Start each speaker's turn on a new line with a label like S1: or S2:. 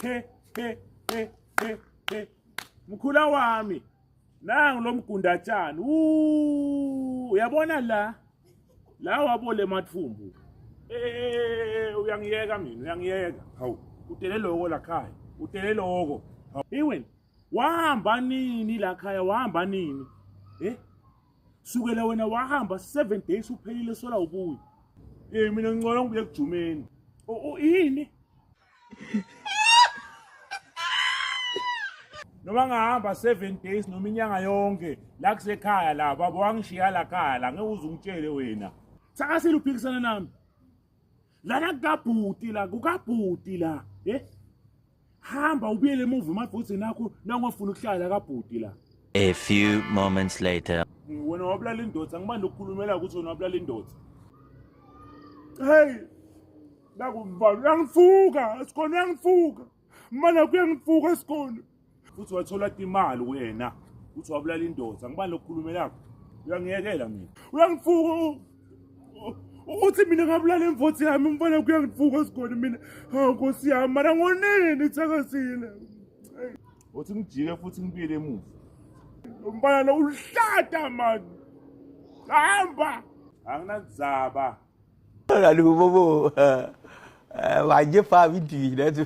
S1: He he he he he. Mkhula wami. Nangu lo mgundatshani. Uyabona la? La wabole mathumbu. Eh uyangiyeka mina, uyangiyeka. Hawu, utele loko la khaya. Utele loko. Hey wena, wahamba nini la khaya? Wahamba nini? Eh? Sukela wena wahamba 7 days uphelile sola ubuye. Eh mina ngcono ngibuye kujumeni. Yini? Noma ngahamba 7 days noma inyanga yonke la kusekhaya la baba wangishiya la khaya la ngeke uze ungitshele wena. Thakasile uphikisana nami. Lana kukabhuti la kukabhuti la eh hamba ubuyele emuva emadvozeni akho nangofuna ukuhlala kabhuti la.
S2: A few moments later.
S1: Wena wabulala indoda ngibani ukukhulumela ukuthi wena wabulala indoda. Hey nakumvalo uyangifuka sikhona uyangifuka mana kuyangifuka sikhona futhi wathola imali wena uthi wabulala indoda ngibani lokukhulumelakho uyangiyekela mina uyangifuka uthi mina ngabulala imvothi yami umfana kuyangifuka sikhona mina hawu nkosi yami mana ngonini thakasile uthi ngijike futhi ngibuyele emuva umfana lo uhlata mani hamba anginadzaba
S3: Bobo, wagye fa bi di na.